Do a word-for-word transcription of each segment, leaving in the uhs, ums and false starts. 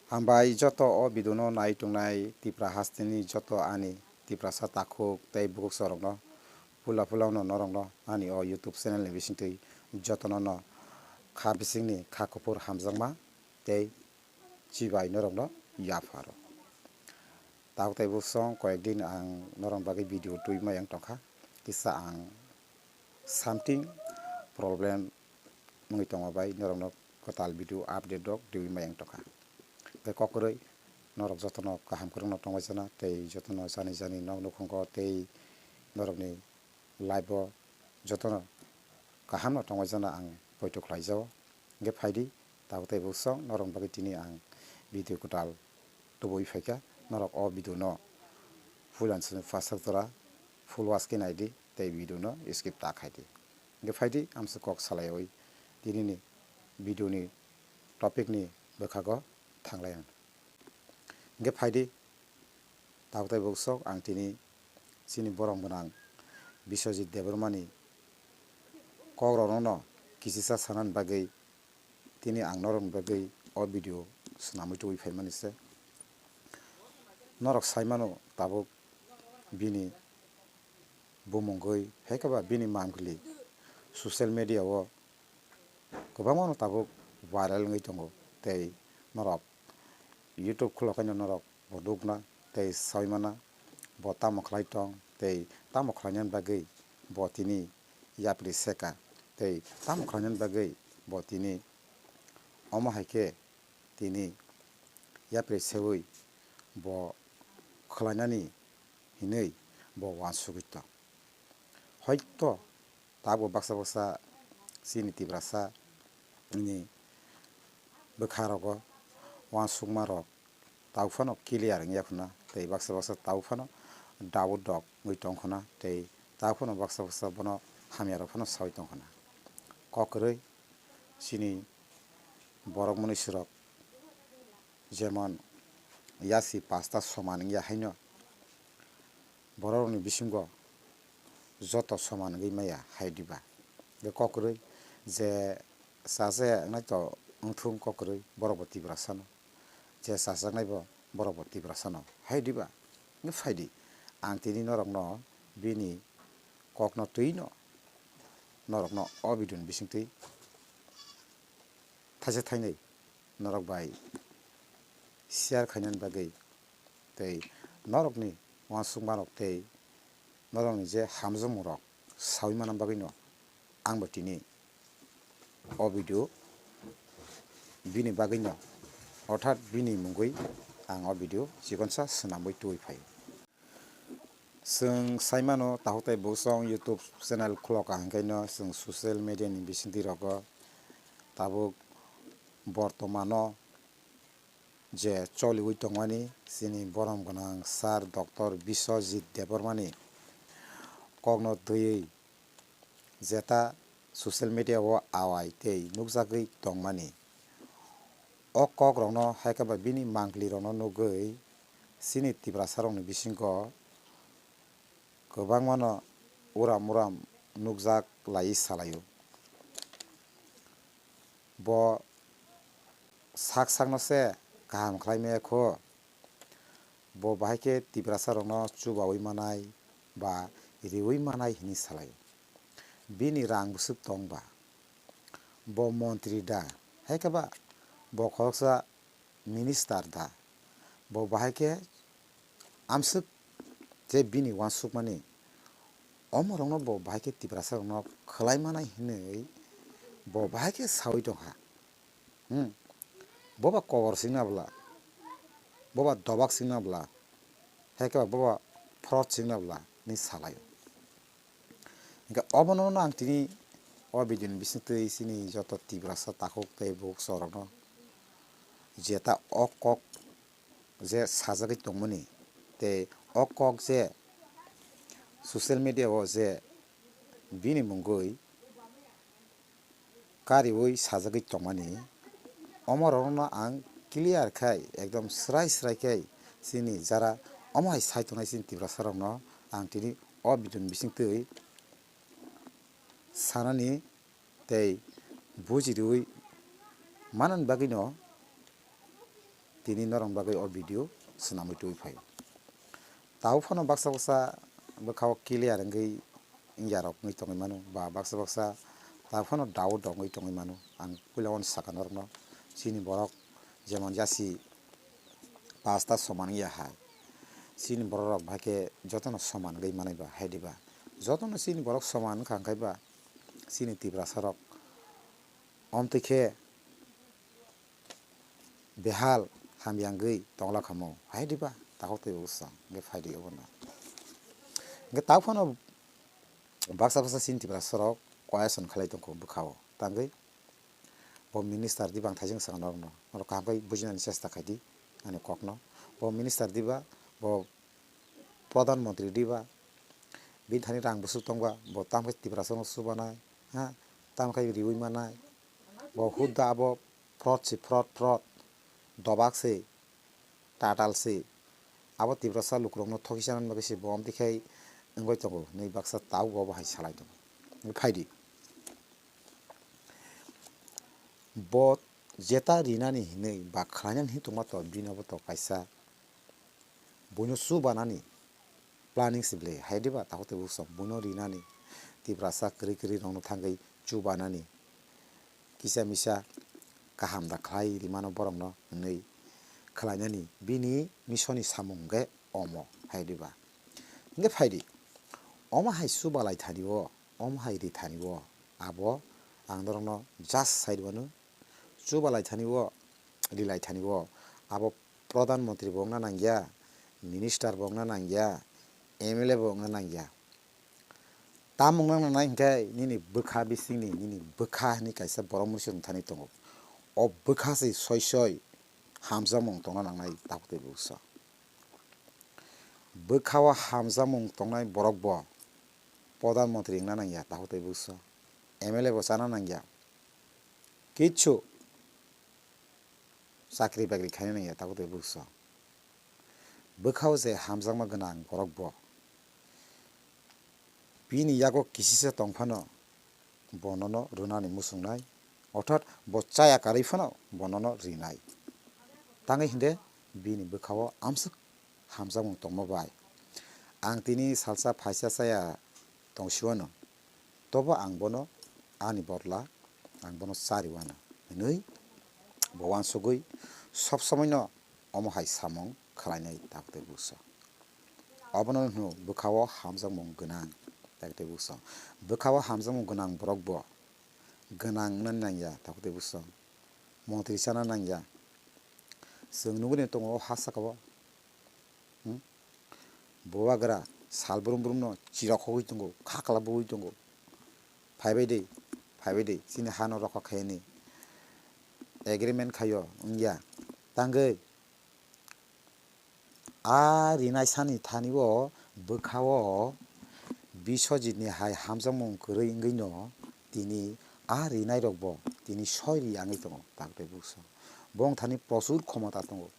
Hambai joto o video no nai tongnai Tipra hasteni joto ani Tiprasa takhuk tei bukhuksong rokno, pula pula no norokno ani o YouTube channel ni bisingtwi jotono no kha bisingni kha kuphur hamjakma tei chibai norokno yapharo. Tabuk tei bukhuksong koyek din ang norok bagwi video twi mayang tongkha, kisa ang something problem wngwi tongo bai norokno kwtal video update rok riwi mayang tongkha. Tei kokrwi norok jotono kaham kwrwngno tongwai jana tei jotono jani jani nok nukhungo tei norokni life o jotono kahamno tongwai jana ang poito khlai jao. Hwnkhe phaidi tabuk tei bukhuksong norok bagwi tini ang video kwtal tubui phaikha, norok o video no full and first jora full watch khe naidi tei video no skip ta khaidi. Hwnkhe phaidi amsa kok salaiwi tinini video ni topic ni bwkhago thanglai ang. Hwnkhe phaidi tabuk tei bukhuksong ang tini chini borom gwnang Biswajit Debbarmani kokrokno no kisisa sanani bagwi tini ang norokni bagwi o video swnamwi tubui phaimani se. Norok sai mano tabuk bini bumungwi, hai khe ba bini mangli social media o kwbangma no tabuk viral wngwi tongo tei norok YouTube khulokhaino norok bo nukna tei saui mana bo tamo khlai tong tei tamo khlainani bagwi bo tini yapri seka tei tamo khlainani bagwi bo tini omo hai khe tini yapri seui bo khlainani hinwi bo uansugwi tong. Hoito tabuk baksa baksa chini Tiprasa ni bwkha rogo uansukma rok tabuk phano clear wngya khuna tei baksa baksa tabuk phano doubt rok wngwi tong khuna tei tabuk phano baksa baksa bono hamya rok phano saui tong khuna. Kok kwrwi chini borok mwnwi sirok jemon yasi pasta soman wngya haino borok rokni bisingo joto soman wngwi maya hai diba? Hwnkhe kok kwrwi je chajak nai to wngthung kok kwrwi borok bo Tiprasa no, je chajak nai bo borok bo Tiprasa no hai diba? Hwnkhe phaidi ang tini norok no bini kok no twi no norok no o video ni bisingtwi thaisa thainwi norok bai share khainani bagwi tei norokni uansukma rok tei norokni je hamjakmung rok saui mana bagwi no ang bo tini o video bini bagwi no orthat bini mungwi ang o video chikonsa swnamwi tubui phaio. Chwng sai mano, takhuk tai bwswk YouTube channel khulok kaham khe no chwng social media ni bisingtwi rogo tabuk bortomano je choliwi tongmani chini borom gwnang sir Doctor Biswajit Debbarmani kokno twiwi jeta social media o awai tei nukjagwi tongmani. O kok rokno hai khe ba bini mangli rokno nugwi chini Tiprasa rokni bisingo kwbangmano uram uram nukjak lai salaio. Bo sak sakno se kaham khlai maya kho. Bo bahai khe Tiprasa rokno chubaui manai ba riui manai hwnwi salaio. Bini rang bwswk tong ba? Bo montri da? Hai khe ba bo khoroksa minister da? Bo bahai khe amswk je bini uansukmani, omo rokno bo bahai khe Tiprasa rokno khwlai manai hwnwi bo bahai khe saui tongkha. Hmm. Boba kobor singna bwla, boba dobak singna bwla, hai khe boba phrot singna bwla ni salaio. Hingke obono no ang tini o video ni bisingtwi chini joto Tiprasa takhuk tei bukhuksong rokno jeta o kok je sajagwi tongmani tei o kok je social media o je bini mungwi kariui sajagwi tongmani, omo rokno ang clear khai ekdom srai srai khai chini jara omo hai sai tongnai chini Tiprasa rokno ang tini o video ni bisingtwi sanani tei buji riui manani bagwino tini norokni bagwi o video swnamwi tubui phaio. Tabuk phano baksa baksa bwkhao clear wngwi wngya rok wngwi tongwi mano, ba baksa baksa tabuk phano doubt rok wngwi tongwi mano. Ang puila o sakha norokno, chini borok jemon jasi pasta soman wngya hai, chini borok rok bahai khe jotono soman wngwi manai ba hai diba? Jotono chini borok soman wngkha, hwnkhe ba chini Tiprasa rok omtwi khe behal hamya wngwi tongla kha mo hai diba? Takhuk tei bwswng hwnkhe phai di obono. Hwnkhe tabuk phano baksa baksa chini Tiprasa rok question khlai tongkho bwkhao, tangwi bo minister diba? Ang thaising sakha norokno, norok kaham khe bujinani chesta khai di ani kokno. Bo minister diba, bo pradhan mantri diba, bini thani rang bwswk tongba, bo tamo khe Tiprasa no chubanai, ha, tamo khe riui manai, bo hudda abo fraud se fraud, fraud, dobak se, tatal se, abo Tiprasa lukurokno thokisana bagwi se bo omtwi khai wngwi tongo hinwi baksa tabuk bo hai salai tongo. Phai di. Bo jeta rinani hinwi ba khlainani hinwi tongma to bini obo to kaisa buino chubanani planning se ble hai diba? Takhuk tei bwswng buino rinani, Tiprasa kwrwi kwrwi rokno thangwi chubanani, kisa misa kaham da khlai rimano borokno hinwi khlainani bini misoni samung hwnkhe omo hai diba? Hwnkhe phai di, omo hai chubalai thani o, omo hai ri thani o, abo ang norokno just sai rwmano. Chubalai thani o, rilai thani o, abo pradhan mantri bo wngna nangya, minister bo wngna nangya, M L A bo wngna nangya. Tamo wngna nangnai hwnkhe nini bwkha bisingni, nini bwkha hinwi kaisa borok mnusu wng thani tongo. O bwkha se soi soi hamjakmung tongna nangnai takhuk tei bwswk. Bwkha o hamjakmung tongnai borok bo pradhan mantri wngna nangya takhuk tei bwswk, M L A bo chana nangya, kichu chakri bakri khaina nangya takhuk tei bwswk. Bwkha o je hamjakma gwnang borok bo bini yago kisisa tong phano bo nono rwnani muchungnai, orthat bo chaya karwi phano bo nono rinai. Tangwi hwnkhe bini bwkha o amswk hamjakmung tongma bai. Ang tini salsa phaisa chaya tongsiwano, tobo ang bono ani bodla ang bono chariwano hinwi bo uansugwi sob somoino omo hai samung khlainai takhuk tei bwswk. Obono hwno bwkha o hamjakmung gwnang takhuk tei bwswk. Bwkha o hamjakmung gwnang borok bo gwnang wngna nangya takhuk tei bwswk. Montri chana nangya. Chwng nugwi tongo o ha saka o. Hmm? Bubagra sal brum brum no chirok hogwi tongo, khakla bugwi tongo. Phaibai de, phaibai de, chini hano rokha khaini agreement khaio wngya. Tangwi a rinai sani thani o bwkha o Biswajit ni hai hamjakmung kwrwi wngwi no tini a rinai rok bo tini soi ri wngwi tongo, takhuk tei bwswk. Bong thani prochur khomota tongo.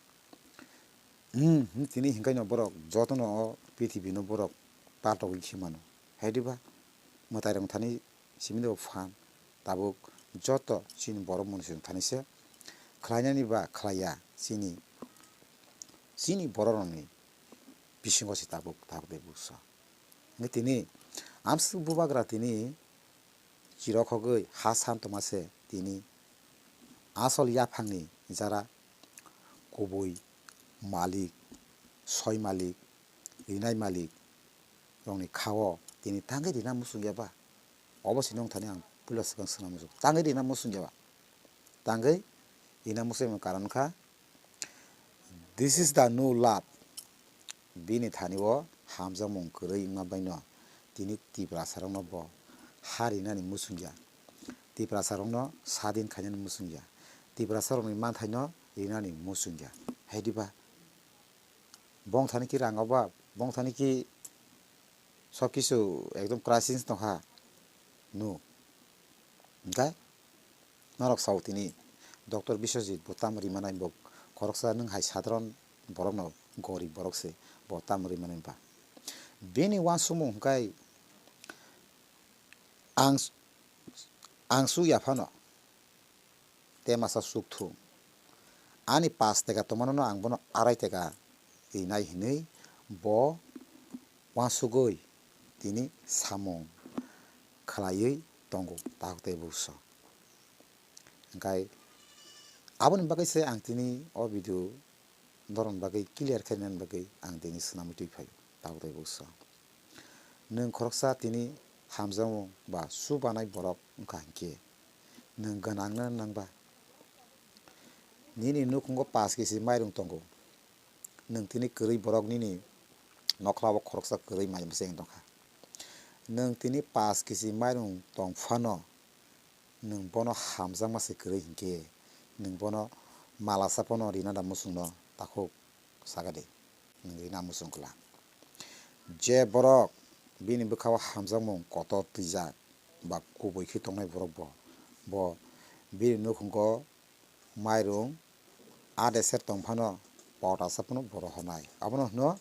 Hmm, hmm, tini hinkaino borok jotono o prithibi no borok patogwi khe mano. Hai diba? Mwtai rok thani simi no phan tabuk joto chini borok mwnwi thani se khlainani ba khlaiya chini, chini borok rokni bisingo se tabuk, tabuk de bwswk. Hingke tini amswk bubagra tini chirokhogwi ha san tongma se tini asol yaphangni jara kubui malik, soi malik, rinai malik rokni kha-o tini tangwi rina muchung ya ba? Obo se nung thani ang puila swkang swnam muchung, tangwi rina muchung ya ba? Tangwi rina muchung ya karon kha, this is the new love. Bini thani o hamjakmung kwrwi wngma baino tini Tiprasa rokno bo ha rinani muchung ya, Tiprasa rokno sadin khainani muchung ya, Tiprasa rokni manthaino rinani muchung ya. Hai diba? Bong thani ki rang oba, bong thani ki sob kisu ekdom crisis tongkha. No. Hingkhe norok sao tini Doctor Biswajit bo tamo rimanai, bo khoroksa nwng hai sadharon borokno, gorib borok se, bo tamo rimanai ba? Bini uansukmung hwnkhe ang, ang su ya phano. Te masa suk thung. ani pash teka tongmano no ang bono arai teka rinai hinwi bo uansugwi tini samung khlaiwi tongo, tabuk tei bukso. Hwnkhe aboni bagwi se ang tini o video norokni bagwi clear khe rinani bagwi ang tini swnamwi twi phaio, tabuk tei bukso. Nwng khoroksa tini hamjakmung ba chubanai borok wngkha hinkhe nwng gwnangna nangba. Nini nukhungo pash kisi mairung tongo, nwng tini kwrwi borok nini nokhlao khoroksa kwrwi mai bwsai wng tongkha. Nwng tini pash kisi mairung tong phano nwng bono hamjakma se kwrwi hinkhe nwng bono malasa phano rina da muchungno takhuk saka de, nwng rina muchung kwlak. Je borok bini bwkhao hamjakmung kotor twijak ba kubui khe tongnai borok bo, bo bini nukhungo mairung a deser tong phano potasa phano bo rohornai, abono hwno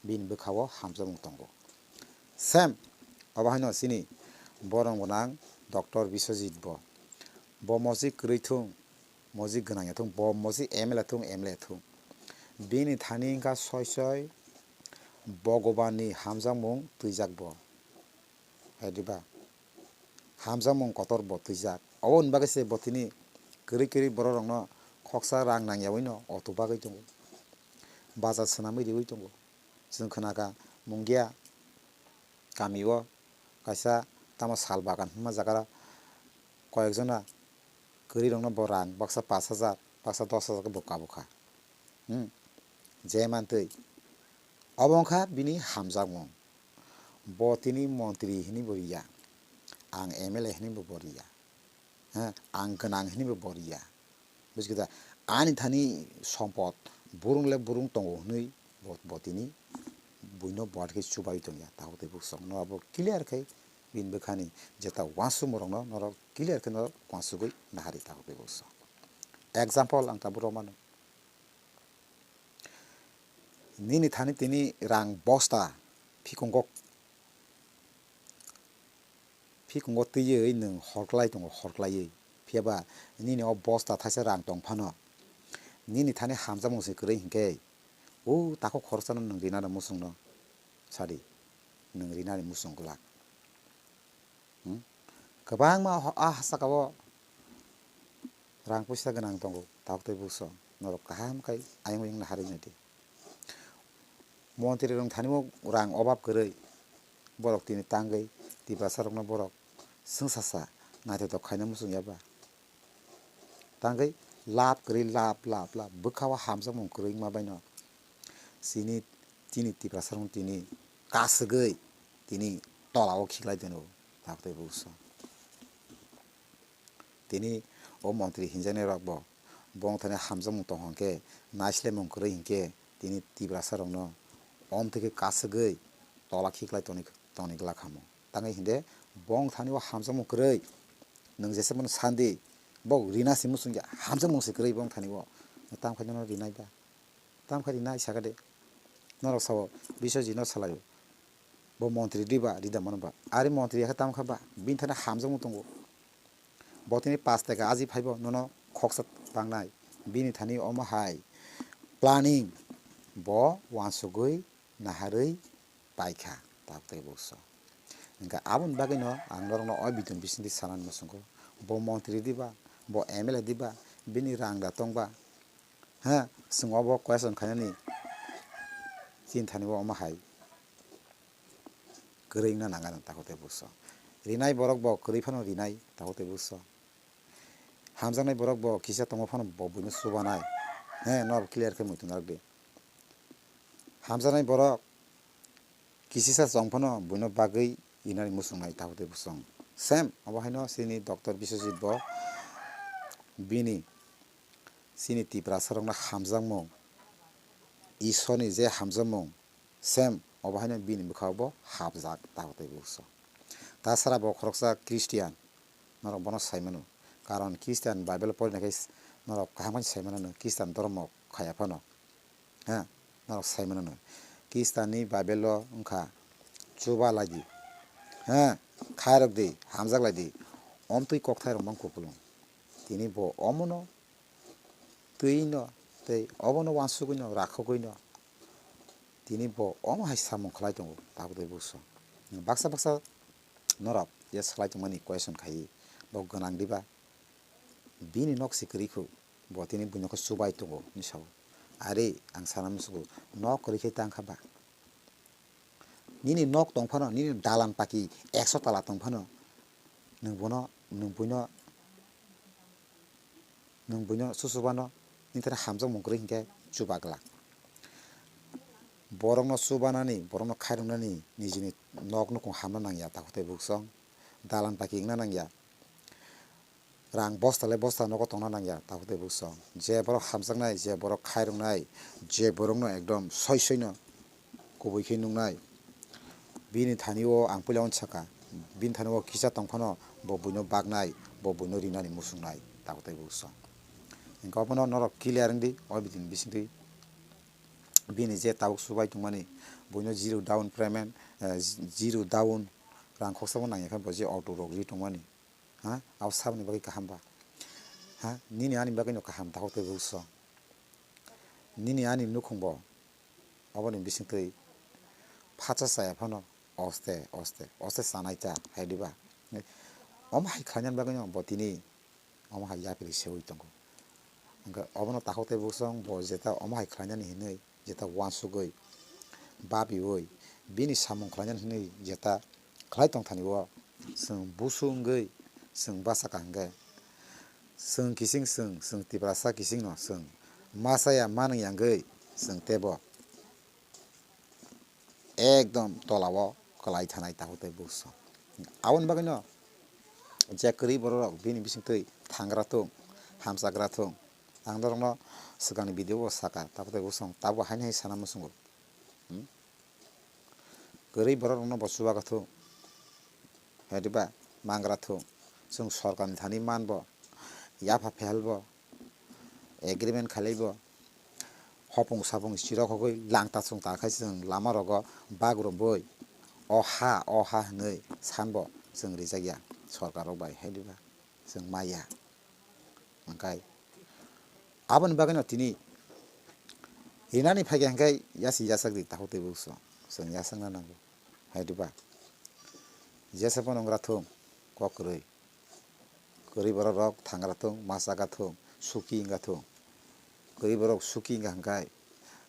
bini bwkhao hamjakmung tongo. Same obo haino chini borok gwnang Doctor Biswajit bo, bo mosik kwrwi thung, mosik gwnang ya thung, bo mosik M L A thung, M L A thung, bini thani wngkha soi soi Bhagwan ni hamjakmung twijak bo. Hai diba? Hamjakmung kotor bo twijak. Oboni bagwi se bo tini kwrwi kwrwi borok rokno khoksa rang nangyawi no auto bagwi tongo. Bajar swnamwi riwi tongo. Chwng khwnakha Mungia kami o kaisa tamo sal bagan hwnma jaga koyekjona kwrwi rokno bo rang baksa pash hajar, baksa dos hajar khe bo kabukha. Hmm. Je mantwi. Obo wngkha bini hamjakmung. Bo tini montri hinwi bo riya. Ang M L A hinwi bo bo riya. Ha, ang gwnang hinwi bo bo riya. Buji khe da? Ani thani sompot burung le burung tongo hinwi bo, bo tini buino bo khe chubai tongya. Tabuk tei bukchwng no abo clear khai bini bwkhani jeta uansukmung rokno norok clear khe norok uansugwi nahari tabuk tei bukchwng. Example ang tabuk rw mano. Nini thani tini rang bosta phikungo, phikungo twiwi nwng horklai tongo, horklaiwi. Phiyaba nini o bosta thaisa rang tong phano nini thani hamjakmung se kwrwi hinkhe, o takhuk khoroksano nwng rinani muchungno sadi, nwng rinani muchung glak. Hmm? Kwbangma ho-, a sakao rang puisa gwnang tongo, tabuk tei bukchwng norok kaham khai ayang oyang naharwi naidi. Montri rok thani o rang obab kwrwi, borok tini tangwi Tiprasa rokno borok swngsa sa naithotok khaina muchung ya ba? Tangwi lab kwrwi, lab, lab, lab, bwkha o hamjakmung kwrwi wngma baino chini, chini Tiprasa rok tini kasugwi tini tola o khiklai tono, tabuk tei bukchwng. Tini o montri hinjaknai rok bo bongthani hamjakmung tong hwnkhe, naislemmung kwrwi hinkhe tini Tiprasa rokno omtwi khe kasugwi tola khiklai toni, toni glak hamo. Tangwi hinde bongthani o hamjakmung kwrwi nwng jesa bono sandi, bo rina se muchungya, hamjakmung se kwrwi bongthani o. Tamo khe nono rinai ba? Tamo khe rinai saka de. Norok sao Biswajit no salaio. Bo montri di ba, rida mano ba? Ari montri ya khe tamo kha ba? Bini thani hamjakmung tongo. Bo tini pash teka aji phaibo nono khoksa tangnai. Bini thani omo hai planning bo uansugwi naharwi paikha, tabuk tei bukchwng. Hwnkhe aboni bagwino ang norokno o video bisingtwi sanani muchungo, bo montri diba, bo M L A diba, bini rang da tongba, ha, chwng obo question khainani chini thani bo omo hai kwrwi wngna nang anw, tabuk tei bukchwng. Rinai borok bo kwrwi phano rinai, tabuk tei bukchwng. Hamjaknai borok bo kisa tongma phano bo buino chubanai. He, no clear khe muitu narwk di. Hamjaknai borok kisisa chong phano buino bagwi inani muchungnai, tabuk tei bukchwng. Same obo haino chini Doctor Biswajit bo bini chini Tiprasa rokno hamjakmung, Isorni je hamjakmung, same obo haino bini bwkhao bo hapjak, tabuk tei bukchwng. Tasara bo khoroksa Christian, norok bono sai mano. Karon Christian Bible pori naikhe norok kaham khe sai mano, Christian dhormo khaya phano. Ha, norok sai mano. Christian ni Bible o wngkha, chuba lai di. Ha, khairok di, hamjak lai di. Omtwi kokthai rok mang kupulung. Tini bo omono twi no Tei obono uansugwino, rakhogwino tini bo omo hai samung khlai tongo, tabuk tei bukhuksong. Baksa baksa norok je swlai tongmani question khai, bo gwnang diba? Bini nok se kwrwi kho, bo tini buino khe chubai tongo hinwi sao. Are ang sana musugo, nok kwrwi khe tang kha ba? Nini nok tong phano, nini dalan paki ekso tala tong phano, nwng bono, nwng buino, nwng buino susubano, nini thani hamjakmung kwrwi hinkhe chuba glak. Borokno chubanani, borokno khairoknani nijini nok nukhung hamna nangya, takhuk tei bukhuksong. Dalan paki wngna nangya. Rang bosta le bosta nogo tongna nangya, takhuk tei bukhuksong. Je borok hamjaknai, je borok khairoknai, je borokno ekdom soi soino kubui khe nuknai, bini thani o ang puila uansukha, bini thani o kisa tong phano bo buino baknai, bo buino rinani muchungnai, takhuk tei bukhuksong. Hinkhe obono norok clear wngdi, o bidini bisingtwi bini je tabuk chubai tongmani, buino zero down payment, eh, zero down rang khoksa bo nangya khe bo je auto rok ri tongmani. Ha? Abo saboni bagwi kaham ba? Ha? Nini ani bagwino kaham, takhuk tei bukhuksong. Nini ani nukhung bo oboni bisingtwi phatsa chaya phano oste, oste, oste chanai cha, hai diba? Omo hai khlainani bagwino bo tini omo hai yapri seui tongo. Hwnkhe obono takhuk tei bukhuksong bo jeta omo hai khlainani hinwi jeta uansugwi, bapiui, bini samung khlainani hinwi jeta khlai tongthani o chwng busu wngwi chwng bachakha hwnkhe, chwng kiching chwng, chwng Tiprasa kichingno chwng ma chaya ma nangya wngwi chwng teibo ekdom tolao kwlai thanai takhuk tei bukhuksong. Aboni bagwino je kwrwi bororok bini bisingtwi thangra thung, hamchagra thung, ang norokno swkangni video o sakha, takhuk tei bukhuksong tabuk haino hai sana muchungo. Hmm? Kwrwi borok rokno bo chubago thung, hai diba, mangra thung, chwng sorkarni thani manbo, yapha phelbo, agreement khailaibo, hopung sapung sirok hogwi langta chungta khai chwng lama rogo bak rombwi, o ha, o ha hwnwi sanbo chwng rijak ya sorkar rok bai, hai diba, chwng maya. Hwnkhe aboni bagwino tini rinani phaikha hwnkhe yasi yachak di, takhuk tei bukhuksong, chwng yachakna nango, hai diba? Jesa phano wngkha thung kok kwrwi, kwrwi borok rok thangra thung, ma chaka thung, suki wngkha thung, kwrwi borok suki wngkha hwnkhe,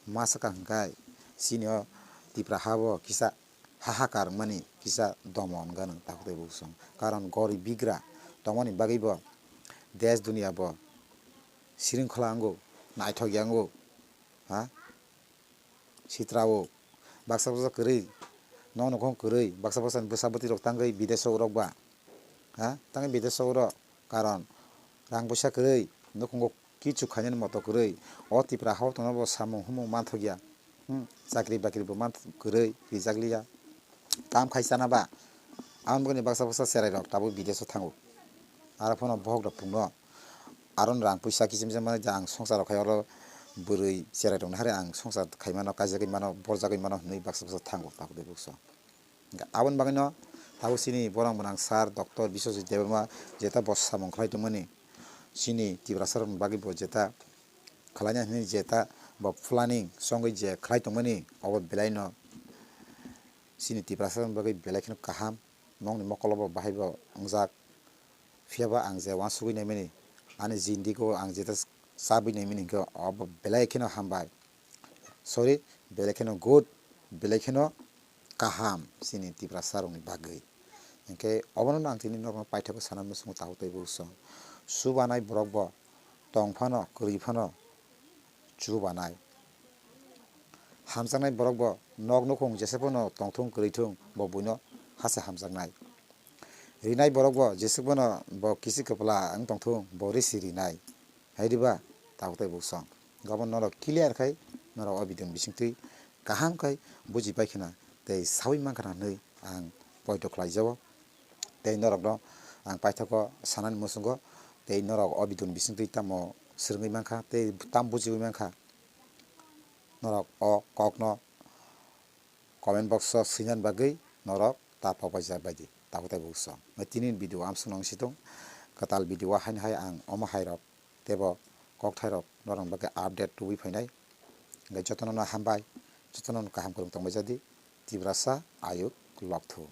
ma chaka hwnkhe, chini o Tipra ha bo kisa hahakar wngmani kisa domo wngkha nwng, takhuk tei bukhuksong. Karon gorib bigra tongmani bagwi bo desh duniya bo sringkhola wngo, naithok ya wngo, ha? Sitra o baksa baksa kwrwi, nok nukhung kwrwi, baksa baksa bwsa bwtwi rok tangwi bidesh o rok ba, ha? Tangwi bidesh o rok, karon rang puisa kwrwi, nukhungo kichu khainani moto kwrwi, o Tipra ha o tongna bo samung humung manthok ya. Hmm, chakri bakri bo man kwrwi rijak liya. Kam khai chana ba? Aboni bagwino baksa baksa cherai rok tabuk bidesh o thango. Aro phano bohok rok pungno. Aro rang puisa kichim jemani je ang songsar rok khai oro bwrwi cherai rok nahari ang songsar khai mano, kaijagwi mano, borjagwi mano hwnwi baksa baksa thango tabuk de bukso. Aboni bagwino tabuk chini borok mwnang sir doctor Biswajit Debbarma jeta bo samung khlai tongmani chini Tiprasa rokni bagwi bo jeta khlaina hwnwi jeta bo planning chongwi je khlai tongmani, obo belaino chini Tiprasa rokni bagwi belai kheno kaham. Nokni mokolo bo bahai bo wngjak, phiya ba ang je uansugwi naimani, ani jindigo ang jeta chabwi naimani hinkhe obo belai kheno hambai, sorry, belai kheno good, belai kheno kaham chini Tiprasa rokni bagwi. Hinkhe obono ang tini norokno paithago sana muchungo tabuk tei bukso. Chubanai borok bo tong phano, kwrwi phano chubanai. Hamjaknai borok bo nok nukhung jesa phano tongthung kwrwi thung, bo buino hase hamjaknai. Rinai borok bo jesuk phano bo kisi kwpla wng tongthung, bo risi rinai. Hai diba? Tabuk tei bukso. Gabon norok clear khai, norok o video ni bisingtwi kaham khai buji pai khna tei saui man khna hwnwi ang poito khlai jago. Tei norokno ang paithago sanani muchungo, tei norok o video ni bisingtwi tamo swrwngwi mankha tei tam bujiwi mankha, norok o kokno comment box o swinani bagwi norok ta pokbaijak baidi tabuk tei bukso. Tini video amswkno wng situng, kwtal video o haino hai ang omo hai rok teibo kokthai rok norok bagwi update tubui phainai. Hwnkhe jotono no hambai, jotono no kaham kwrwng tongbai jadi, Tiprasa ayuk lobthu.